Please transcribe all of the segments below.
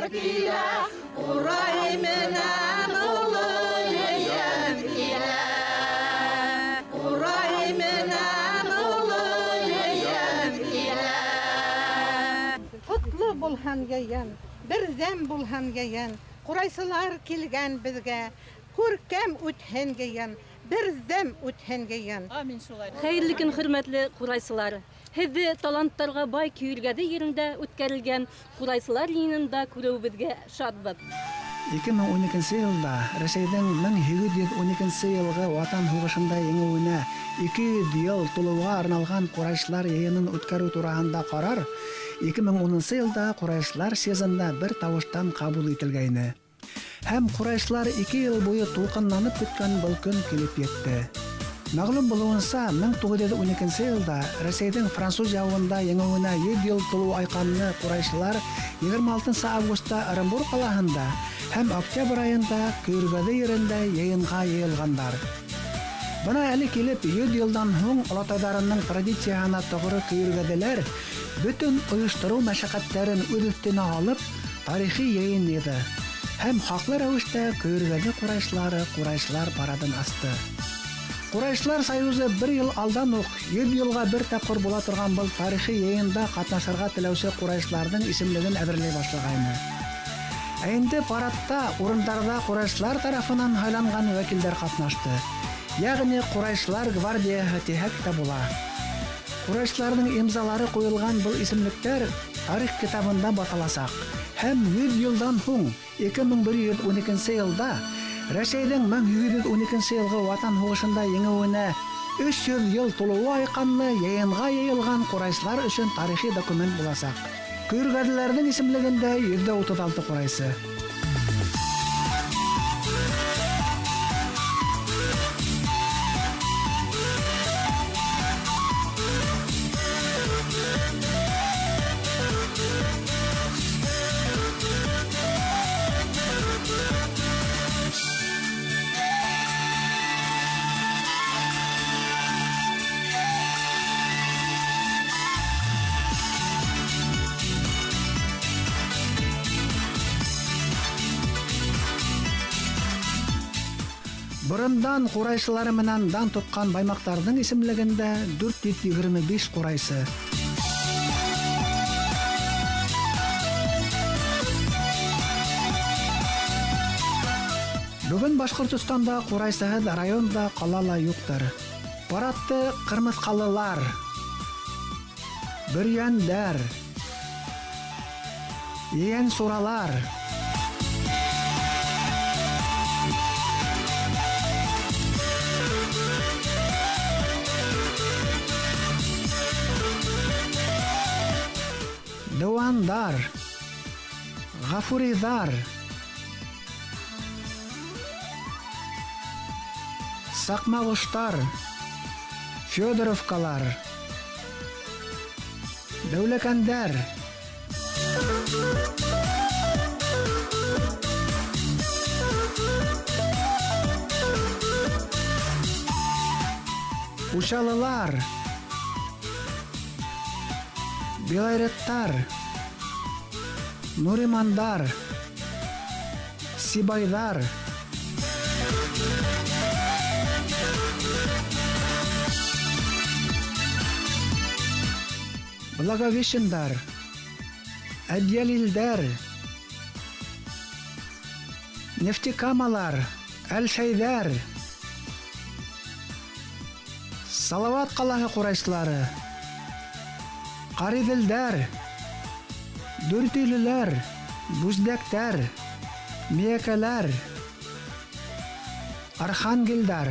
Ҡурайсылар килә, ҡурай менән оло йыйын килә. Ҡурай менән оло йыйын килә. Ҡотло булһын йыйын, берҙәм булһын йыйын. Ҡурайсылар килгән беҙгә, күркәм үтһен йыйын, берҙәм үтһен йыйын. Амин шулай. Хәйерле көн, хөрмәтле ҡурайсылар. Һеҙҙе таланттарға бай Көйөргәҙе ерендә үткәрелгән ҡурайсылар йыйынында күреүебеҙгә шатбыҙ. 2012 йылда Рәсәйҙең 1812 йылғы Ватан һуғышында еңеүенә 200 йыл тулыуға арналған ҡурайсылар йыйынын үткәреү тураһында ҡарар 2010 йылда ҡурайсылар съездында бер тауыштан ҡабул ителгәйне. Һәм ҡурайсылар 2 йыл буйы тулҡынланып көткән был көн килеп етте. Мәғлүм булыуынса, 1912 йылда Рәсәйҙең француз яуында еңеүенә 100 йыл тулыу айҡанлы ҡурайсылар 26 августта Ырымбур ҡалаһында һәм октябрь айында Көйөргәҙе ерендә йыйынға йыйылғандар. Бына әле килеп 100 йылдан һуң олатайҙарының традицияһына тоғро көйөргәҙеләр бөтөн ойоштороу мәшәҡәттәрен үҙ өҫтөнә алып тарихи йыйын йыйҙы. Һәм хаҡлы рәүештә Көйөргәҙе ҡурайсылары ҡурайсылар парадын асты. Ҡурайсылар союзы бер йыл алдан уҡ 100 йылға бер тапҡыр була торған был тарихи йыйында ҡатнашырға теләүсе ҡурайсыларҙың исемлеген әҙерләй башлағайны. Ә инде парадта урындарҙа ҡурайсылар тарафынан һайланған вәкилдәр ҡатнашты. Йәғни ҡурайсылар гвардияһы тиһәк тә була. Ҡурайсыларҙың имзалары ҡуйылған был исемлектәр тарих китабында баҫыласаҡ. Һәм 100 йылдан һуң 2112 йылда Рәсәйҙең 1812 йылғы Ватан һуғышында еңеүенә 300 йыл тулыуы айҡанлы йыйынға йыйылған ҡурайсылар өсөн тарихи документ буласаҡ. Көйөргәҙеләрҙең исемлегендә 136 ҡурайсы. Борондан ҡурайсылары менән дан тотҡан баймаҡтарҙың исемлегендә 425 ҡурайсы. Бөгөн Башҡортостанда ҡурайсыһыҙ район да, ҡала ла юҡтыр. Парадты ҡырмыҫҡалылар, бөрйәндәр, ейәнсуралар, Дыуандар, Ғафуриҙар, Саҡмағоштар, Федоровкалар, Дәүләкәндәр, Учалылар, Белайреттар, Нуримандар, Сибайҙар, Благовещендар, Әбйәлилдәр, Нефтекамалар, Әлшәйҙәр, Салават ҡалаһы ҡурайсылары, Ҡариҙелдәр, Дүртөйлөләр, Бүздәктәр, Миәкәләр, Архангелдар,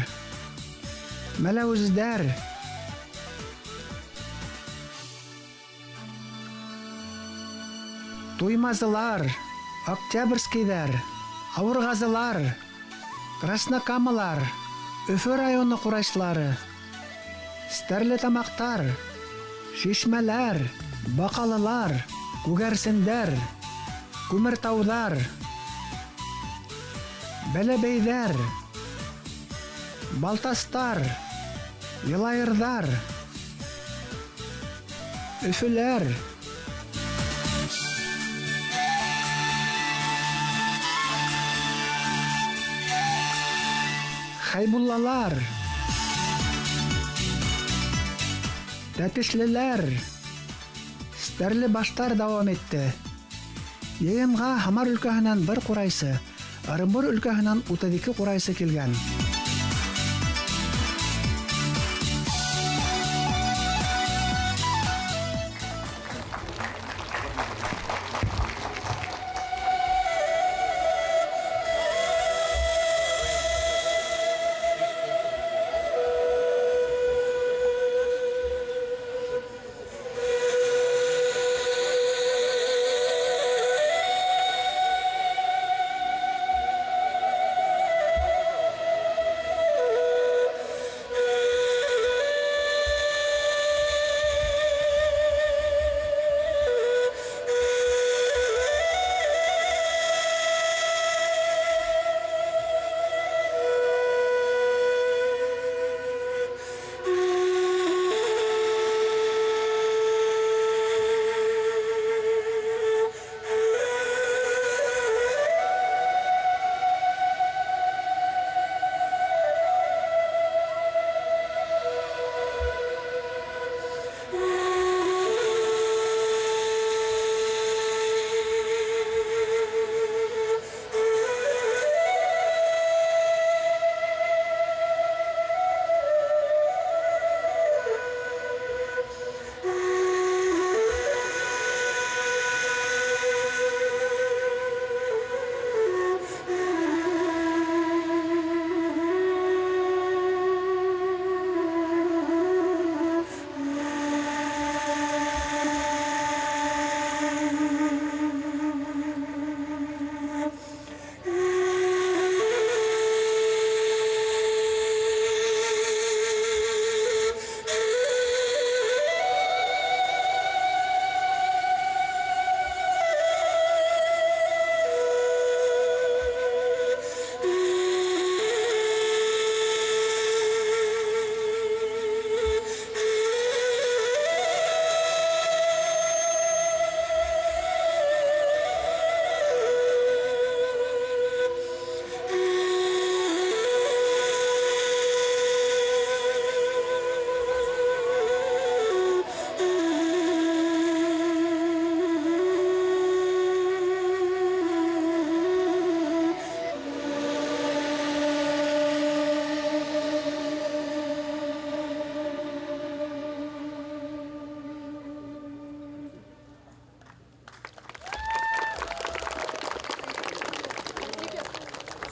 Мәләүездәр, Туймазылар, Октябрьскийҙәр, Ауырғазылар, Краснокамалар, Өфө районы ҡурайсылары, Стәрлетамаҡтар, Шишмәләр, Баҡалылар, Күгәрсендәр, Күмертауҙар, Бәләбәйҙәр, Балтастар, Йылайырҙар, Өфөләр. Хәйбуллалар, Тәтешлеләр, Стәрлебаштар дауам итте. Йыйынға Һамар өлкәһенән 1 ҡурайсы, Ырымбур өлкәһенән 32 ҡурайсы килгән.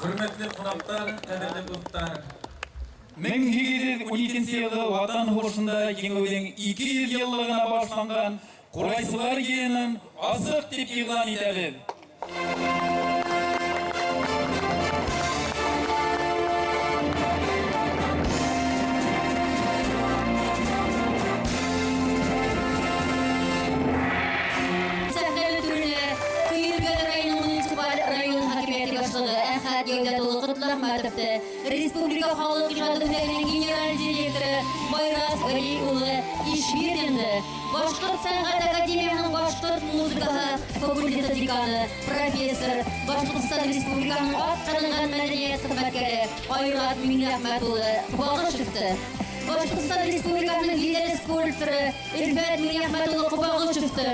Хөрмәтле ҡунаҡтар, ҡәҙерле дуҫтар. 1812 йылғы Ватан һуғышында еңеүҙең 200 йыллығына башланған Ҡурайсылар йыйынын асыҡ тип иғлан итәбеҙ. Республика халыҡ ижады үҙәгенең генераль директоры Байрас Ғәли улы Ишбирҙинды, Башҡорт сәнғәт академияһының башҡорт музыкаһы факультеты деканы, профессор, Башҡортостан Республикаһының атҡаҙанған мәҙәниәт хеҙмәткәре Айрат Миңнәхмәт улы Ҡобағышевты, Башҡортостан Республикаһының билдәле скульпторы Өлфәт Миңнәхмәт улы Ҡобағышевты,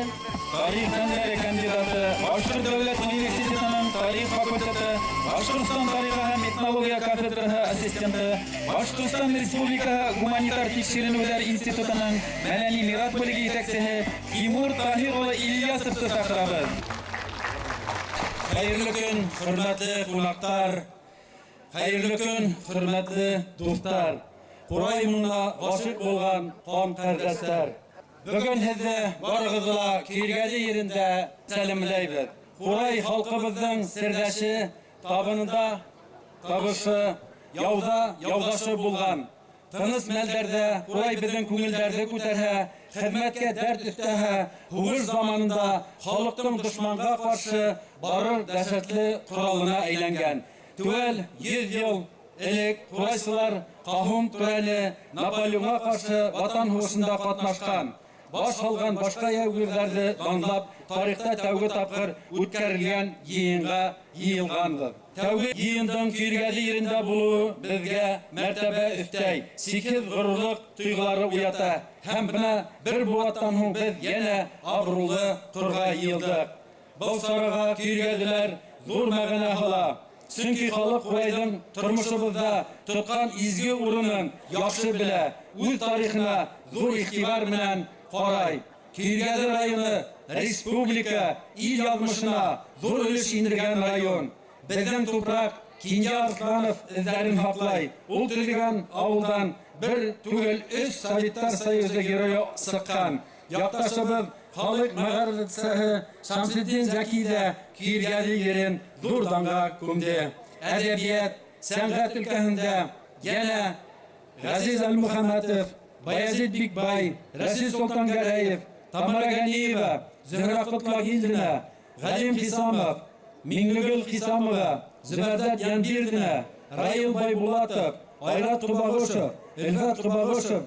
Тарих фәндәре кандидаты, Башҡорт дәүләт университетының тарих факультеты, Башҡортостан тарихы һәм этнология кафедраһы ассистенты, Башҡортостан Республикаһы гуманитар тикшеренеүҙәр институтының мәҙәни мираҫ бүлеге етәксеһе Тимур Таһир улы Ильясовты саҡырабыҙ. Хәйерле көн, хөрмәтле ҡунаҡтар! Хәйерле көн, хөрмәтле дуҫтар! Ҡурай моңона ғашиҡ булған ҡан ҡәрҙәштәр! Бөгөн һеҙҙе барығыҙҙы ла Көйөргәҙе ерендә сәләмләйбеҙ. Ҡурай халҡыбыҙҙың серҙәше, табынында табышы, яуҙа яуҙашы булған. Тыныс мәлдәрҙә ҡурай беҙҙең күңелдәрҙе күтәрһә, хеҙмәткә дәрт өҫтәһә, һуғыш заманында халыҡтың дошманға ҡаршы барыр дәһшәтле ҡоралына әйләнгән. Теүәл 100 йыл элек ҡурайсылар Ҡаһум Түрәле Наполеонға ҡаршы Ватан һуғышында ҡатнашҡан. Баш һалған башҡа яугирҙәрҙе данлап, тарихта тәүге тапҡыр үткәрелгән йыйынға йыйылғанбыҙ. Тәүге йыйындың Көйөргәҙе ерендә булыуы беҙгә мәртәбә өҫтәй, сикһеҙ ғорурлыҡ тойғолары уята. Һәм бына бер быуаттан һуң беҙ йәнә абруйлы торға йыйылдыҡ. Был сараға көйөргәҙеләр ҙур мәғәнә һала. Сөнки халыҡ ҡурайҙың тормошобоҙҙа тотҡан изге урынын яҡшы белә, үҙ тарихына ҙур иғтибар менән ҡарай. Көйөргәҙе районы республика, ил яҙмышына ҙур өлөш индергән район. Беҙҙең тупраҡ Кинйә Арыҫланов эҙҙәрен һаҡлай. Ул төҙөгән ауылдан бер түгел 3 Советтар Союзы геройы сыҡҡан. Яҡташыбыҙ халыҡ мәғарифсыһы Шәмсетдин Зәки ҙә Көйөргәҙе ерен ҙур данға күмде. Әҙәбиәт, сәнғәт өлкәһендә йәнә Ғәзиз Әлмөхәмәтов, Баязит Бикбай, Рәшит Солтангәрәев, Тамара Ғәниева, Зөһрә Ҡотлогилдина, Ғәлим Хисамов, Миңлегөл Хисамова, Зөбәрҙәт Йәнбирҙина, Раил Байбулатов, Айрат Ҡобағошов, Өлфәт Ҡобағошов,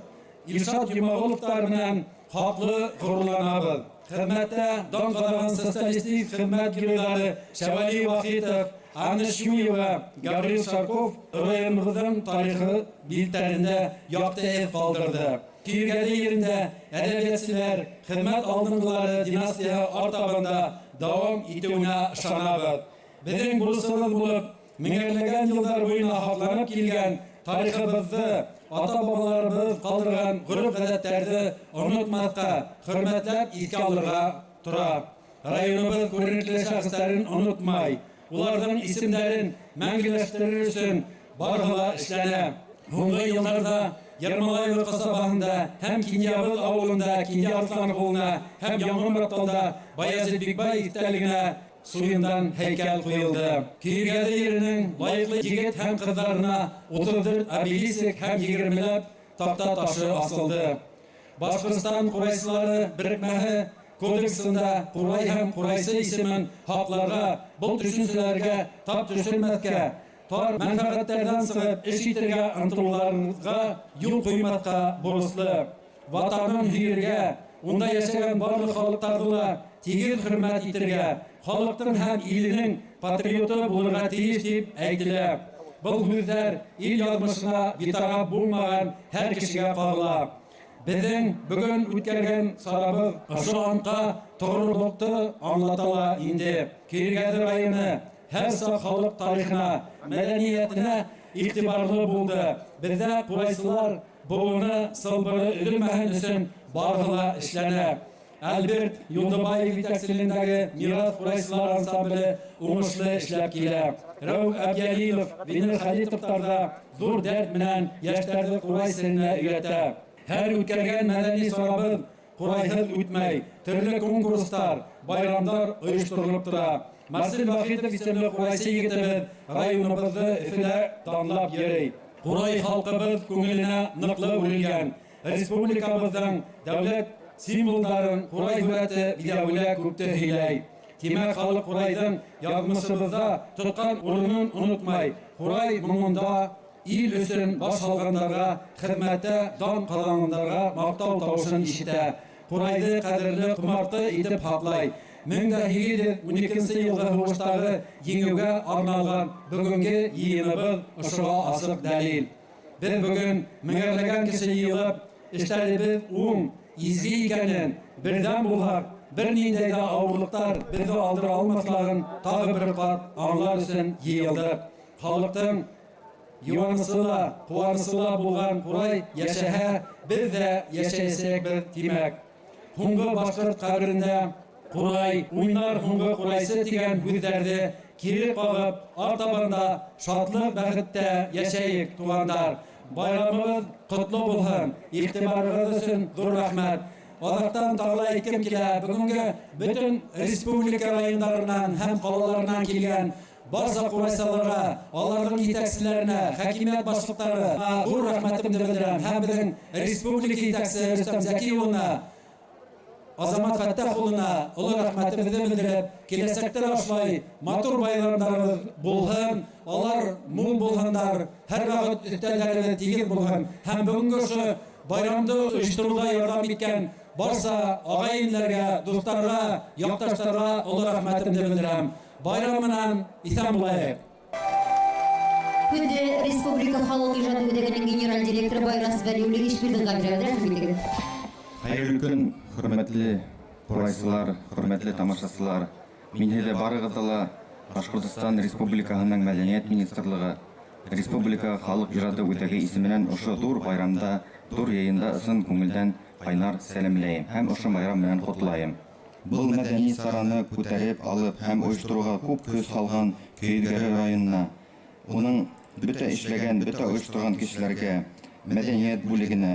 Илшат Йомағоловтар менән хаҡлы ғорурланабыҙ. Хеҙмәттә дан ҡаҙанған социалистик хеҙмәт геройҙары Шәвәли Вахитов, Анна Шуева, Гаврил Шарков районыбыҙҙың тарихы биттәрендә яҡты эҙ ҡалдырҙы. Көйөргәҙе ерендә әҙәбиәтселәр, хеҙмәт алдынғылары династияһы артабан да дауам итеүенә ышанабыҙ. Беҙҙең бурысыбыҙ булып, меңәрләгән йылдар буйына һаҡланып килгән тарихыбыҙҙы, ата-бабаларыбыҙ ҡалдырған ғөрөф-ғәҙәттәрҙе онотмаҫҡа, хөрмәтләп иҫкә алырға тора. Районыбыҙ күренекле шәхестәрен онотмай, уларҙың исемдәрен мәңгеләштерер өсөн барыһы ла эшләнә. Һуңғы йылдарҙа Ермолаево ҡасабаһында һәм Кинйәбыҙ ауылында Кинйә Арыҫланов улына һәм Яңы Морапталда Баязит Бикбай иҫтәлегенә суйындан һәйкәл ҡуйылды. Көйөргәҙе еренең лайыҡлы егет һәм ҡыҙҙарына 34 обелиск һәм 20-ләп таҡта ташы асылды. Башҡортостан ҡурайсылары берекмәһе кодексында ҡурай һәм ҡурайсы исемен һаҡларға, был төшөнсәләргә тап төшөрмәҫкә, тар мәнфәғәттәрҙән сығып эш итергә ынтылыуҙарға юл ҡуймаҫҡа бурыслы. Ватанын һөйөргә, унда йәшәгән барлыҡ халыҡтарҙы ла тигеҙ хөрмәт итергә, халыҡтың һәм иленең патриоты булырға тейеш тип әйтелә. Был һүҙҙәр ил яҙмышына битараф булмаған һәр кешегә ҡағыла. Беҙҙең бөгөн үткәргән сарабыҙ ошо антҡа тоғролоҡто аңлата ла инде. Көйөргәҙе районы һәр саҡ халыҡ тарихына, мәҙәниәтенә иғтибарлы булды. Беҙҙә ҡурайсылар быуыны сылбыры өҙөлмәһен өсөн барыһы ла эшләнә. Альберт Юлдыбаев етәкселегендәге Мираҫ ҡурайсылар ансамбле уңышлы эшләп килә. Рәүф Әбйәлилов, Венер Хәлитовтар ҙа ҙур дәрт менән йәштәрҙе ҡурай серенә өйрәтә. Һәр үткәргән мәҙәни сарабыҙ ҡурайһыҙ үтмәй. Төрлө конкурстар, байрамдар ойошторолоп тора. Марсель Вахитов исемле ҡурайсы егетебеҙ районыбыҙҙы Өфөлә данлап йөрөй. Ҡурай халҡыбыҙ күңеленә ныҡлы үрелгән. Республикабыҙҙың дәүләт символдарын ҡурай һүрәте биҙәүе күпте һөйләй. Тимәк, халыҡ ҡурайҙың яҙмышыбыҙҙа тотҡан урынын онотмай. Ҡурай моңонда ил өсөн баш һалғандарға, хеҙмәттә дан ҡаҙанғандарға маҡтау тауышын ишетә. Ҡурайҙы ҡәҙерле ҡомартҡы итеп һаҡлай. 1812 йылғы һуғыштағы еңеүгә арналған бөгөнгө йыйыныбыҙ ошоға асыҡ дәлил. Беҙ бөгөн меңәрләгән кеше йыйылып, эштәребеҙ уң, изге икәнен, берҙәм булһаҡ, бер ниндәй ҙә ауырлыҡтар беҙҙе алдыра алмаҫлығын тағы бер ҡат аңлар өсөн йыйылдыҡ. Халыҡтың йыуанысы ла, ҡыуанысы ла булған ҡурай йәшәһә, беҙ ҙә йәшәйәсәкбеҙ, тимәк. Һуңғы башҡорт ҡәберендә ҡурай уйнар һуңғы ҡурайсы тигән һүҙҙәрҙе кире ҡағып, артабан да шатлыҡ бәхеттә йәшәйек, туғандар. Байрамыбыҙ ҡотло булһын. Иғтибарығыҙ өсөн ҙур рәхмәт. Аҙаҡтан тағы ла әйткем килә, бөгөнгө бөтөн республика райондарынан һәм ҡалаларынан килгән барса ҡурайсыларға, аларҙың етәкселәренә, хакимиәт башлыҡтары ҙур рәхмәтемде белдерәм. Һәм беҙҙең республика етәксеһе Рөстәм Зәки улына, Азамат Фәттәх улына оло рәхмәтебеҙҙе белдереп, киләсәктә лә ошолай матур байрамдарыбыҙ булһын, алар мул булһындар, һәр ваҡыт өҫтәлдәребеҙ тигеҙ булһын. Һәм бөгөнгө ошо байрамды ойоштороуға ярҙам иткән Барса ағайынларға, дуҫтарға, яҡташтарға оло рәхмәтемде белдерәм. Байрам менән иҫән булайыҡ. Һүҙҙе Республика халыҡ ижады үҙәгенең генераль директоры Байрас Вәлиуллин Ишбирҙинға бирәбеҙ. Рәхим итегеҙ. Хәйерле көн, хөрмәтле ҡурайсылар, хөрмәтле тамашасылар. Мин һеҙҙе барығыҙҙы ла Башҡортостан Республикаһының Мәҙәниәт министрлығы, Республика халыҡ ижады үҙәге исеменән ошо ҙур байрамда, ҙур йыйында ысын күңелдән ҡайнар сәләмләйем һәм ошо байрам менән ҡотлайым. Был мәҙәни сараны күтәреп алып һәм ойоштороуға күп көс һалған Көйөргәҙе районына, уның бөтә эшләгән, бөтә ойошторған кешеләргә, мәҙәниәт бүлегенә,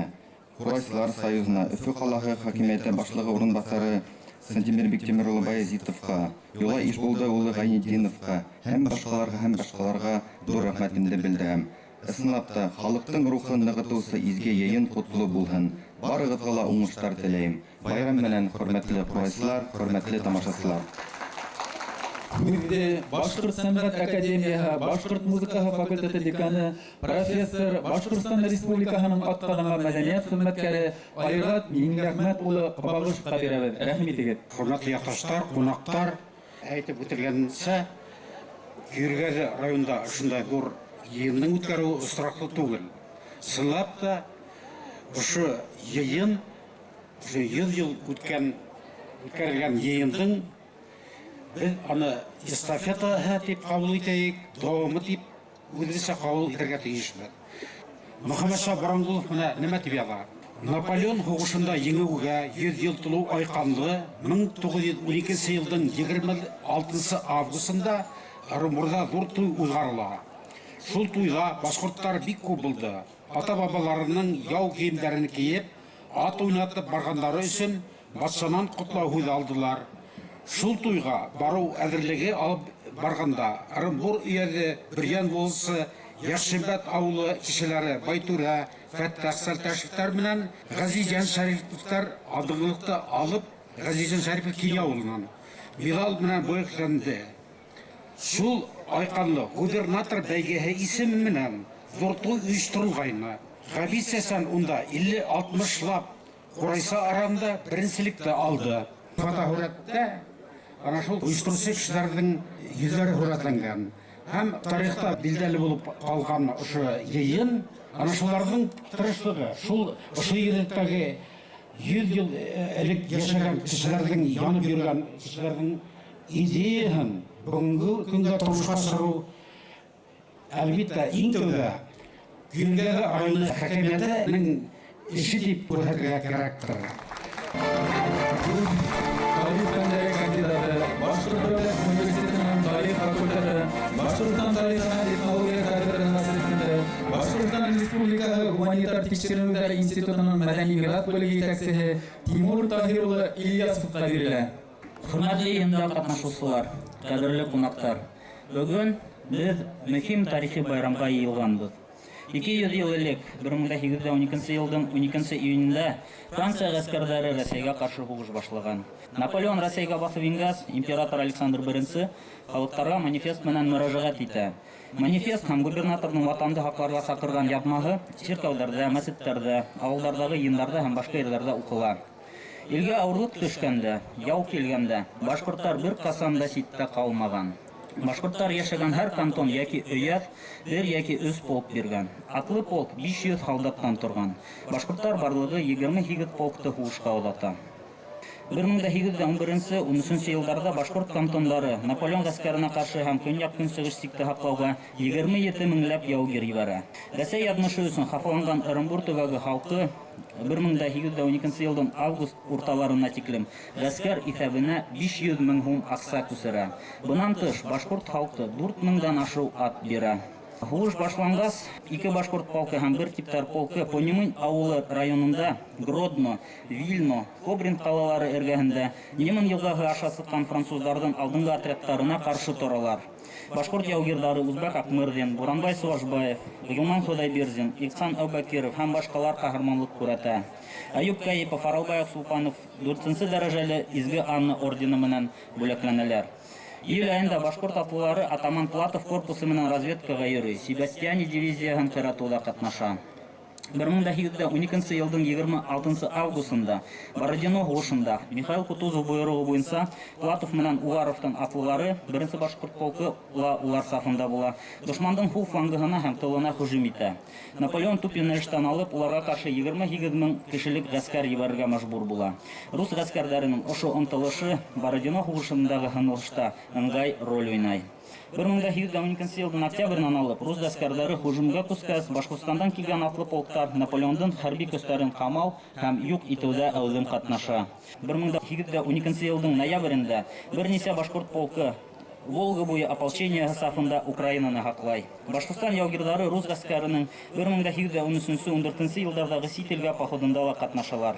Ҡурайсылар союзына, Өфө ҡалаһы хакимиәте башлығы урынбаҫары Сантимир Биктимир улы Баязитовҡа, Юлай Ишбулды улы Ғәйнетдиновҡа һәм башҡаларға ҙур рәхмәтемде белдерәм. Ысынлап та, халыҡтың рухын нығытыусы изге йыйын ҡотло булһын. Барығыҙға ла уңыштар теләйем. Байрам менән, хөрмәтле ҡурайсылар, хөрмәтле тамашасылар. Һүҙҙе Башҡорт сәнғәт академияһы Башҡорт музыкаһы факультеты деканы, профессор, Башҡортостан Республикаһының атҡаҙанған мәҙәниәт хеҙмәткәре Айрат Миңлеәхмәт улы Ҡабағышевҡа бирәбеҙ. Рәхим итегеҙ. Хөрмәтле яҡташтар, ҡунаҡтар, әйтеп үтелгәнсә, Көйөргәҙе районында ошондай ҙур йыйындың үткәреүе осраҡлы түгел. Ысынлап та, ошо йыйын, ошо 100 йыл үткәрелгән йыйындың беҙ аны эстафетаһы тип ҡабул итәйек, дауамы тип үҙебеҙсә ҡабул итергә тейешбеҙ. Мөхәммәтша Баранғолов менә нимә тип яҙа? Наполеон һуғышында еңеүгә 100 йыл тулыу айҡанлы 1912 йылдың 26 августында Ырымбурҙа ҙур туй уҙғарыла. Шул туйҙа башҡорттар бик күп булды. Ата-бабаларының яу кейемдәрен кейеп, ат уйнатып барғандары өсөн батшанан ҡотлау һүҙе алдылар. Шул туйға барыу әҙерлеге алып барғанда Ырымбур өйәҙе Бөрйән волысы Йәшшембәт ауылы кешеләре Байтүрә, Фәттәх Сәлтәшевтәр менән Ғәзизйән Шәрифовтар алдынғылыҡты алып, Ғәзизйән Шәрипов Кинйә ауылынан миҙал менән бүләкләнде. Шул айҡанлы губернатор бәйгеһе исеме менән ҙур туй ойошторолғайны. Ғәбит Сәсән унда 50-60лап ҡурайсы араһында беренселекте алды. Фотоһүрәттә ана шул ойоштороусы кешеләрҙең йөҙҙәре һүрәтләнгән. Һәм тарихта билдәле булып ҡалған ошо йыйын, ана шуларҙың тырышлығы, шул ошо ерлектәге 100 йыл элек йәшәгән кешеләрҙең, янып йөрөгән кешеләрҙең идеяһын бөгөнгө көндә тормошҡа сығарыу, әлбиттә, иң тәүҙә Көйөргәҙе районы хакимиәтенең эше тип күрһәтергә кәрәктер. Тарих фәндәре кандидаты, Башҡорт дәүләт университетының тарих факультеты, Башҡортостан тарихы һәм этнология кафедрасының ассистенты, Башҡортостан Республикаһы гуманитар тикшеренеүҙәр институтының мәҙәни мираҫ бүлеге етәксеһе Тимур Таһир улы Ильясовҡа бирелә. Хөрмәтле йыйында ҡатнашыусылар, ҡәҙерле ҡунаҡтар, бөгөн беҙ мөһим тарихи байрамға йыйылғанбыҙ. 200 йыл элек, 1812 йылдың 12 июнендә Франция ғәскәрҙәре Рәсәйгә ҡаршы һуғыш башлаған. Наполеон Рәсәйгә баҫып ингәс, император Александр I халыҡтарға манифест менән мөрәжәғәт итә. Манифест һәм губернаторҙың ватанды һаҡларға саҡырған яҙмаһы сиркәүҙәрҙә, мәсеттәрҙә, ауылдарҙағы йыйындарҙа һәм башҡа ерҙәрҙә уҡыла. Илгә ауырлыҡ төшкәндә, яу килгәндә башҡорттар бер ҡасан да ситтә ҡалмаған. Башҡорттар йәшәгән һәр кантон йәки өйәҙ бер йәки өс полк биргән. Атлы полк 500 һалдаттан торған. Башҡорттар барлығы 28 полкты һуғышҡа оҙата. 1811-13 йылдарҙа башҡорт кантондары Наполеон ғәскәренә ҡаршы һәм көньяҡ-көнсығыш сикте һаҡлауға 27 меңләп яугир ебәрә. Рәсәй яҙмышы өсөн хафаланған Ырымбур төбәге халҡы 1812 йылдың август урталарына тиклем ғәскәр иҫәбенә 500 мең һум аҡса күсерә. Бынан тыш, башҡорт халҡы 4 меңдән ашыу ат бирә. Һуғыш башланғас, 2 башҡорт полкы һәм 1 типтәр полкы Понемынь ауылы районында Гродно, Вильно, Кобрин ҡалалары эргәһендә Неман йылғаһы аша сыҡҡан француздарҙың алдынғы отрядтарына ҡаршы торалар. Башҡорт яугирҙары Узбек Аҡмырҙин, Буранбай Сувашбаев, Ғилман Хоҙайбирҙин, Иҡсан Әүбәкиров һәм башҡалар ҡаһарманлыҡ күрһәтә. Әйүп Кәйепов, Аралбай Сулпанов 4-нсе дәрәжәле Изге Анна ордены менән бүләкләнәләр. Июль айында башҡорт атлылары атаман Платов корпусы менән разведкаға йөрөй, Себастьяни дивизияһын ҡыратыуҙа ҡатнаша. 1812 йылдың 26 августында Бородино һуғышында Михаил Кутузов бойороғо буйынса Платов менән Уваровтың атлылары 1-нсе башҡорт полкы улар сафында була. Дошмандың һул флангыһына һәм тылына һөжүм итә. Наполеон төп йүнәлештән алып, уларға ҡаршы 28 мең кешелек ғәскәр ебәрергә мәжбүр була. Рус ғәскәрҙәренең ошо ынтылышы Бородино һуғышындағы һынылышта ыңғай роль уйнай. 1812 йылдың октябренән алып, рус ғәскәрҙәре һөжүмгә күскәс, Башҡортостандан килгән атлы полктар Наполеондың хәрби көстәрен ҡамау һәм юҡ итеүҙә әүҙем ҡатнаша. 1812 йылдың ноябрендә бер нисә башҡорт полкы Волга буйы ополчение сафында Украинаны һаҡлай. Башҡортостан яугирҙары рус ғәскәренең 1813-14 йылдарҙағы сит илгә походында ла ҡатнашалар.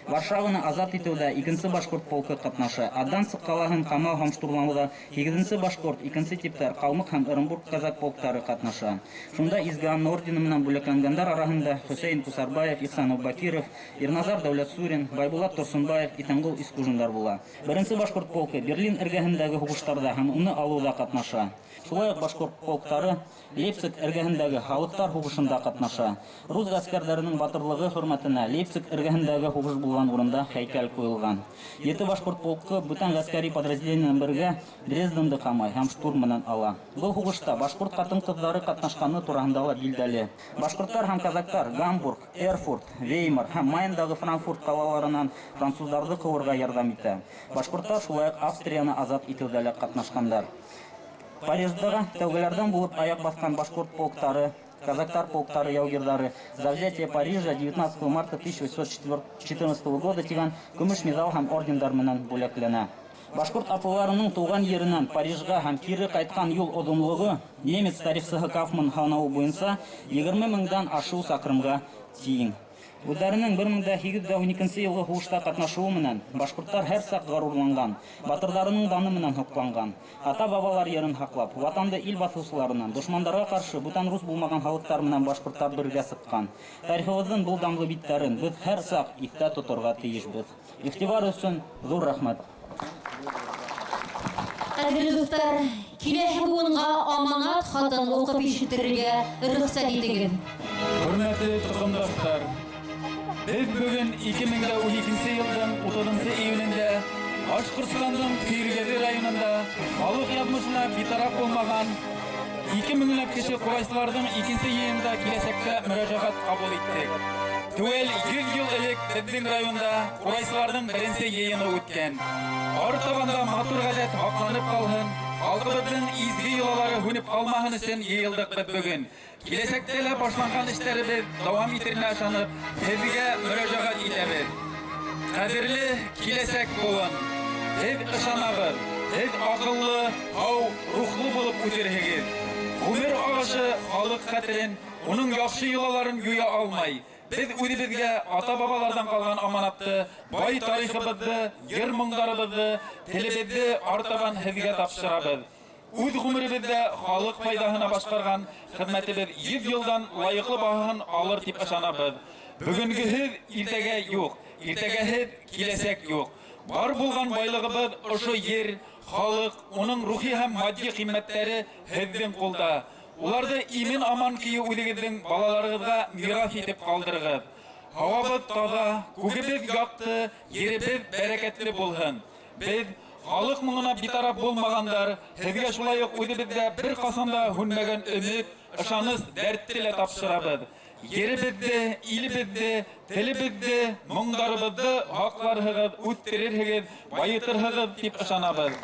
Варшаваны азат итеүҙә 2-нсе башҡорт полкы ҡатнаша. Аданцев ҡалаһын ҡамау һәм штурмлауҙа 8-нсе башҡорт, 2-нсе типтәр, Ҡалмыҡ һәм Ырымбург казак полктары ҡатнаша. Шунда Изге Анна ордены менән бүләкләнгәндәр араһында Хөсәйен Кусарбаев, Ихсан Аббакиров, Ирназар Дәүләтсурин, Байбулат Торсонбаев, Итәнғол Искужиндар була. 1-нсе башҡорт полкы Берлин эргәһендәге һуғыштарҙа һәм уны алыуҙа ҡатнаша. Шулай уҡ башҡорт полктары Лейпциг эргәһендәге халыҡтар һуғышында ҡатнаша. Рус ғәскәрҙәренең батырлығы хөрмәтенә Лейпциг эргәһендәге һуғыш булған урында һәйкәл ҡуйылған. 7 башҡорт полкы бүтән ғәскәри подразделение менән бергә Дрезденды ҡамай һәм штурм менән ала. Был һуғышта башҡорт ҡатын-ҡыҙҙары ҡатнашҡаны тураһында ла билдәле. Башҡорттар һәм казактар Гамбург, Эрфурт, Веймар һәм Майндағы Франкфурт ҡалаларынан француздарҙы ҡыуырға ярҙам итә. Башҡорттар шулай уҡ Австрияны азат итеүҙә лә ҡатнашҡандар. Париждағы тәүгеләрҙән булып аяҡ баҫҡан башҡорт полктары, казактар полктары яугирҙары за взятие Парижа 19 марта 1814 года тигән көмөш миҙал һәм ордендар менән бүләкләнә. Башҡорт атлыларының тыуған еренән Парижға һәм кире ҡайтҡан юл оҙонлоғо немец тарихсыһы Кауфман һанауы буйынса 20 меңдән ашыу саҡрымға тиң. Үҙҙәренең 1812 йылғы һуғышта ҡатнашыуы менән башҡорттар һәр саҡ ғорурланған, батырҙарының даны менән һоҡланған, ата-бабалар ерен һаҡлап, ватанды ил баҫыусыларынан, дошмандарға ҡаршы бүтән рус булмаған халыҡтар менән башҡорттар бергә сыҡҡан. Тарихыбыҙҙың был данлы биттәрен беҙ һәр саҡ иҫтә тоторға тейешбеҙ. Иғтибар өсөн ҙур рәхмәт. Ҡәҙерле дуҫтар, киләһе быуынға аманат хатын уҡып ишеттерергә рөхсәт итегеҙ. Хөрмәтле тоҡомдаштар, беҙ бөгөн 2012 йылдың 30 июнендә Башҡортостандың Көйөргәҙе районында халыҡ яҙмышына битараф булмаған 2 меңләп кеше ҡурайсыларҙың икенсе йыйынында киләсәккә мөрәжәғәт ҡабул иттек. Теүәл 100 йыл элек беҙҙең районда ҡурайсыларҙың беренсе йыйыны үткән. Артабан да матур ғәҙәт һаҡланып ҡалһын, халҡыбыҙҙың изге йолалары һүнеп ҡалмаһын өсөн йыйылдыҡ беҙ бөгөн. Киләсәктә лә башланған эштәребеҙ дауам итеренә ышанып, һеҙгә мөрәжәғәт итәбеҙ. Ҡәҙерле киләсәк быуын, һеҙ ышанабыҙ, һеҙ аҡыллы, һау, рухлы булып үҫерһегеҙ. Ғүмер ағышы халыҡ хәтерен, уның яҡшы йолаларын юя алмай. Беҙ үҙебеҙгә ата-бабаларҙан ҡалған аманатты, бай тарихыбыҙҙы, йыр моңдарыбыҙҙы, телебеҙҙе артабан һеҙгә тапшырабыҙ. Үҙ ғүмеребеҙҙә халыҡ файҙаһына башҡарған хеҙмәтебеҙ 100 йылдан лайыҡлы баһаһын алыр тип ышанабыҙ. Бөгөнгөһөҙ иртәгә юҡ, иртәгәһеҙ киләсәк юҡ. Бар булған байлығыбыҙ ошо ер, халыҡ, уның рухи һәм матди ҡиммәттәре һеҙҙең ҡулда. Уларҙы имен аман көйө үҙегеҙҙең балаларығыҙға мираҫ итеп ҡалдырығыҙ. Һауабыҙ таҙа, күгебеҙ яҡты, еребеҙ бәрәкәтле булһын. Беҙ халыҡ моңона битараф булмағандар, һеҙгә шулай уҡ үҙебеҙҙә бер ҡасан да һүнмәгән өмөт, ышаныс, дәртте лә тапшырабыҙ. Еребеҙҙе, илебеҙҙе, телебеҙҙе, моңдарыбыҙҙы һаҡларһығыҙ, үҫтерерһегеҙ, байытырһығыҙ тип ышанабыҙ.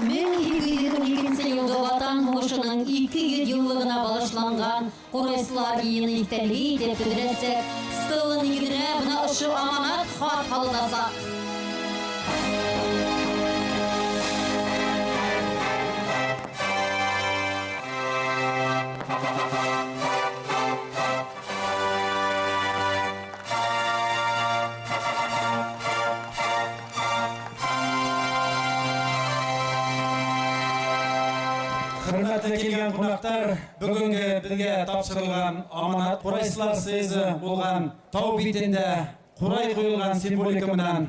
1812 йылғы Ватан һуғышының 200 йыллығына бағышланған ҡурайсылар йыйыны иҫтәлеге итеп төҙөләсәк стела нигеҙенә бына ошо аманат хат һалынасаҡ. Хөрмәтле килгән ҡунаҡтар, бөгөнгө беҙгә тапшырылған аманат ҡурайсылар съезы булған тау битендә ҡурай ҡуйылған символика менән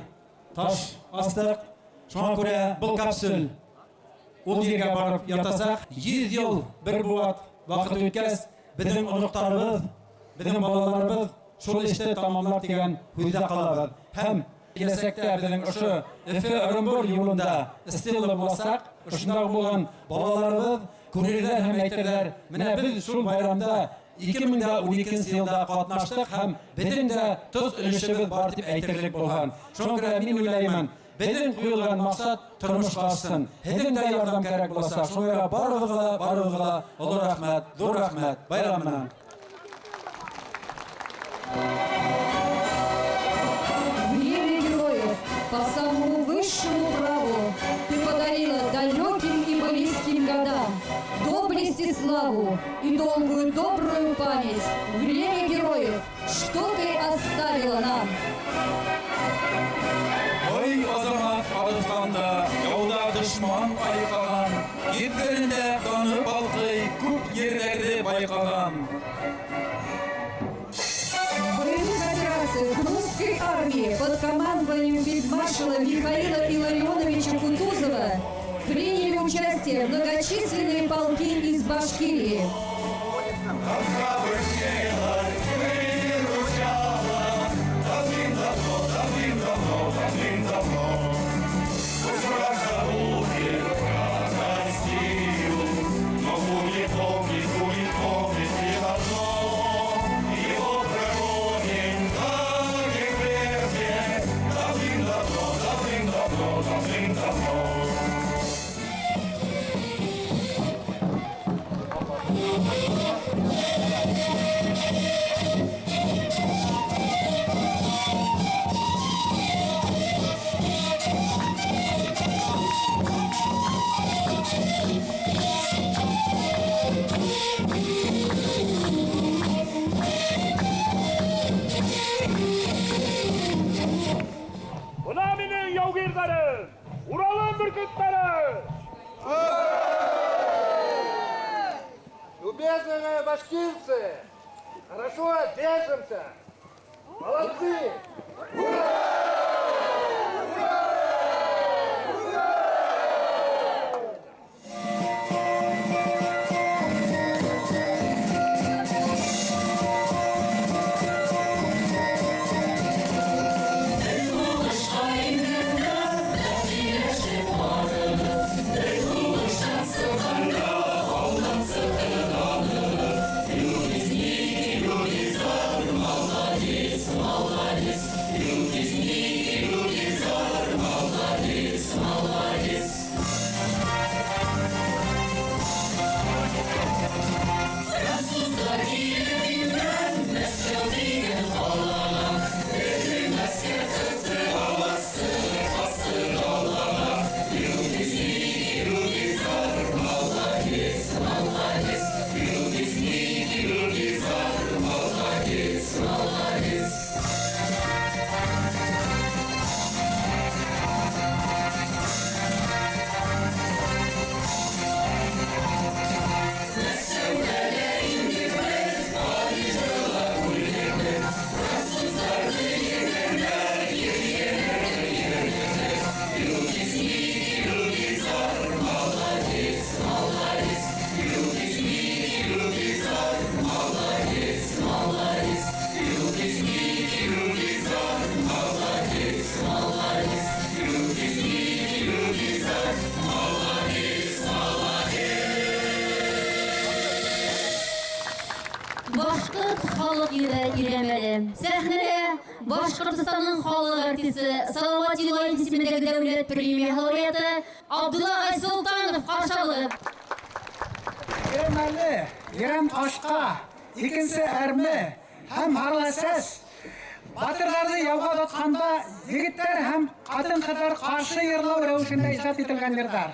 таш астыҡ. Шуңа күрә был капсул ул ергә барып ятасаҡ, 100 йыл бер быуат ваҡыт үткәс, беҙҙең оноҡтарыбыҙ Беҙҙең балаларыбыҙ шул эште тамамлар тигән һүҙҙә ҡалабыҙ. Һәм киләсәктә беҙҙең ошо Өфө Ырымбур юлында стела буласаҡ, ошонда булған балаларыбыҙ күрерҙәр һәм әйтерҙәр: менә беҙ шул байрамда 2012 йылда ҡатнаштыҡ һәм беҙҙең дә тоҙ өлөшөбөҙ бар тип әйтерлек булған. Шуға күрә мин уйлаймын, беҙҙең ҡуйылған маҡсат тормошҡа ашһын. Һеҙҙең дә ярҙам кәрәк буласаҡ. Шуға күрә барығыҙға ла оло рәхмәт, ҙур рәхмәт. Байрам менән. Время героев по самому высшему праву ты подарила далеким и близким годам доблесть и славу и долгую добрую память. Время героев, что ты оставила нам? Ой, азамат арыҫланда, яуҙа дошман айҡаған, ерҙәрендә даны балҡый, күп ерҙәрҙе байҡаған. В боевых операциях русской армии под командованием фельдмаршала Михаила Илларионовича Кутузова приняли участие многочисленные полки из Башкирии. Бына минең яугирҙәрем, Уралым бөркөттәре! Любезные башкирцы, хорошо держимся! Молодцы! Ура! Башҡорт халыҡ йыры Ирәмәле. Сәхнәлә Башҡортостандың халыҡ артисы Салауат Юлаев исемендәге дәүләт премия лауреаты Абдулла Айсолтанов ҡаршы алып. Ирәмәле, Ирәм ҡашҡа, икенсе әрме һәм һарласәс. Батырҙарҙы яуға оҙатҡанда егеттәр һәм ҡатын-ҡыҙҙар ҡаршы йырлау рәүешендә ижад ителгән йырҙар.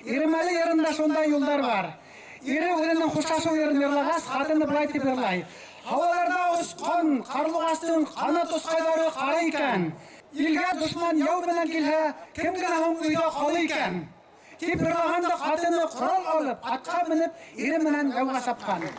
Ирәмәле йырында шундай юлдар бар. Ире үҙенең хушлашыу йырын йырлағас, ҡатыны былай тип йырлай: Һауаларҙа осҡан ҡарлуғастың ҡанат осҡайҙары ҡара икән. Илгә дошман яу менән килһә, кем генә һуң өйҙә ҡала икән? Тип йырлағанда ҡатыны ҡорал алып, атҡа менеп, ире менән яуға сапҡан.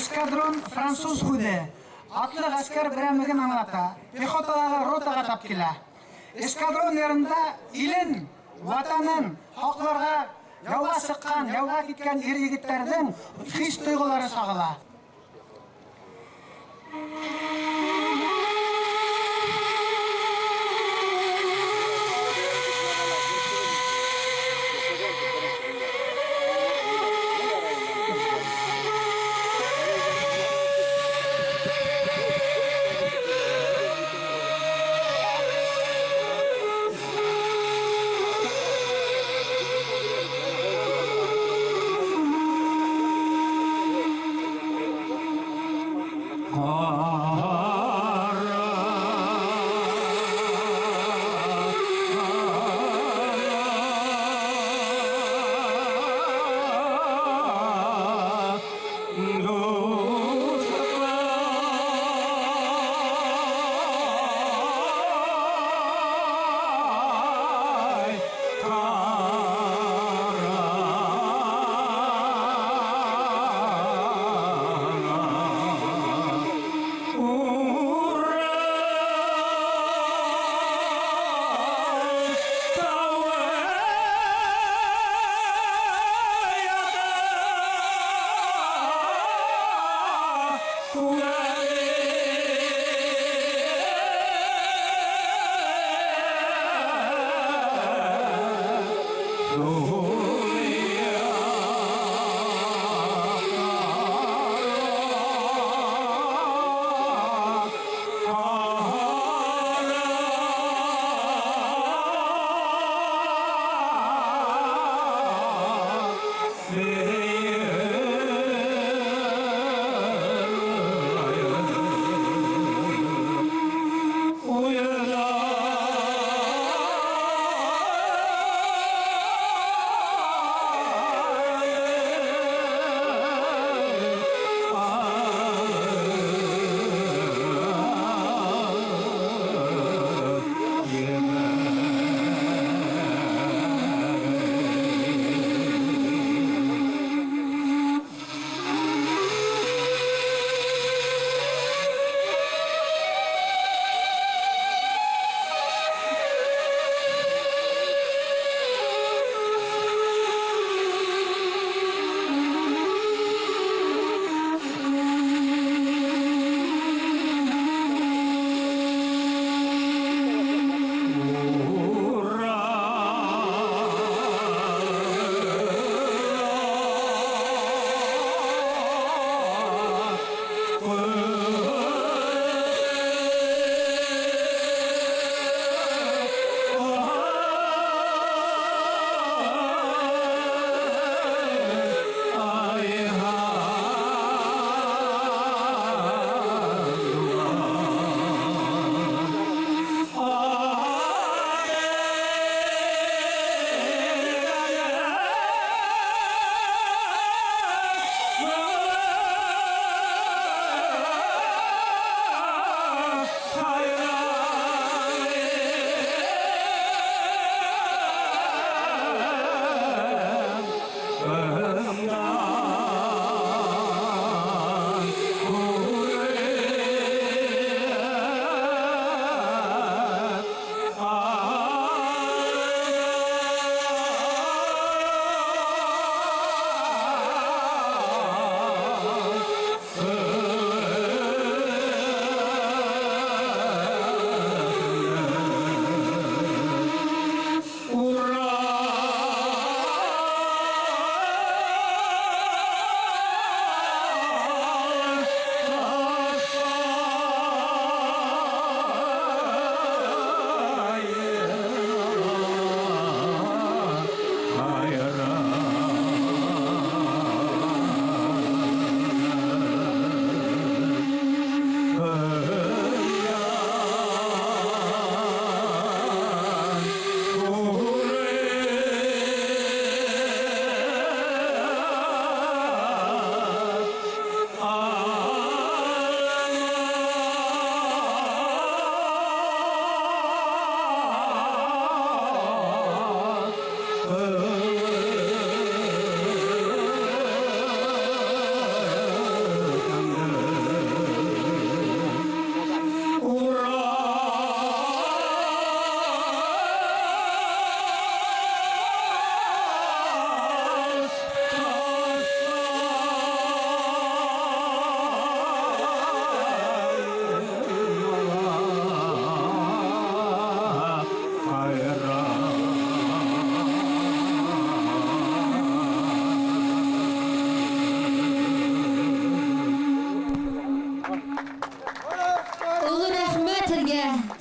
Эскадрон француз һүҙе, атлы ғәскәр берәмлеген аңлата, пехоталағы ротаға тап килә. Эскадрон йырында илен, ватанын һаҡларға яуға сыҡҡан, яуға киткән ир-егеттәрҙең хис-тойғолары сағыла.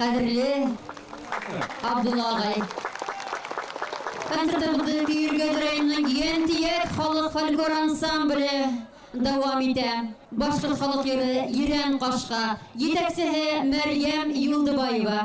Ҡәҙерле Абдулла ағай. Концертыбыҙҙы Көйөргәҙ районының Йәнтөйәк халыҡ фольклор ансамбле дауам итә. Башҡорт халыҡ йыры Ерән ҡашҡа, етәксеһе Мәрйәм Юлдыбаева.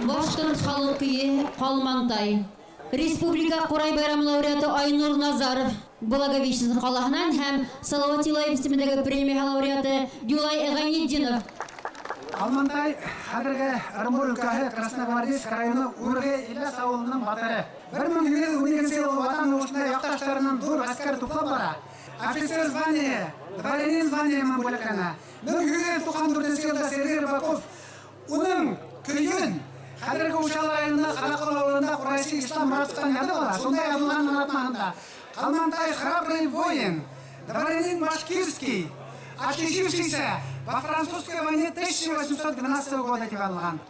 Башҡорт халыҡ көйө Ҡалмантай. Республика Ҡурай байрамы лауреаты Айнур Назаров Благовещенск ҡалаһынан һәм Салауат Юлаев исемендәге премия лауреаты Юлай Ғәйнетдинов. Ҡалмантай хәҙерге Ырымбур өлкәһе Красногвардейск районы Үрге Иләс ауылының батыры. 1812 йыл Ватан һуғышында яҡташтарынан ҙур ғәскәр туплап бара. Офицер звание, дворянин звание менән бүләкләнә. 1894 йылда Сергей Рыбаков уның көйөн хәҙерге Учалы районында Ҡараҡол ауылында ҡурайсы Ислам Моратовтан яҙып ала. Шунда яҙылған аңлатмаһында Ҡалмантай храбрый воин, дворянин башкирский, отличившийся во французской войне 1812 года тип яҙылған.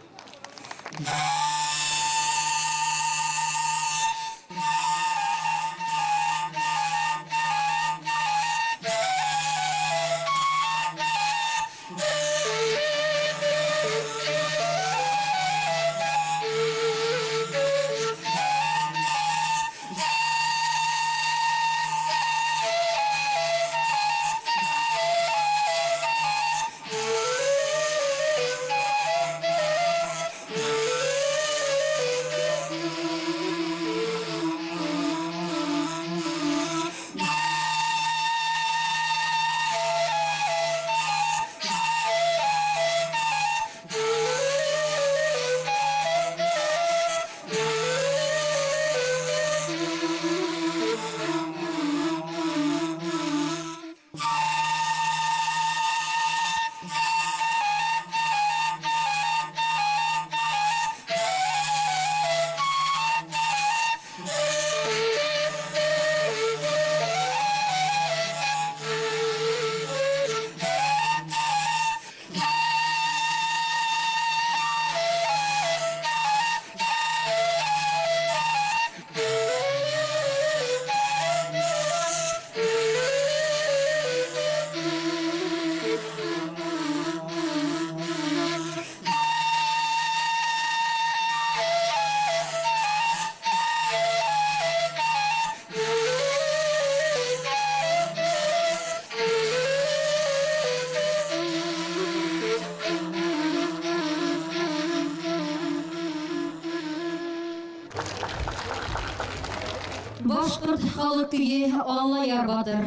Башҡорт халыҡ көйө Аллаяр батыр.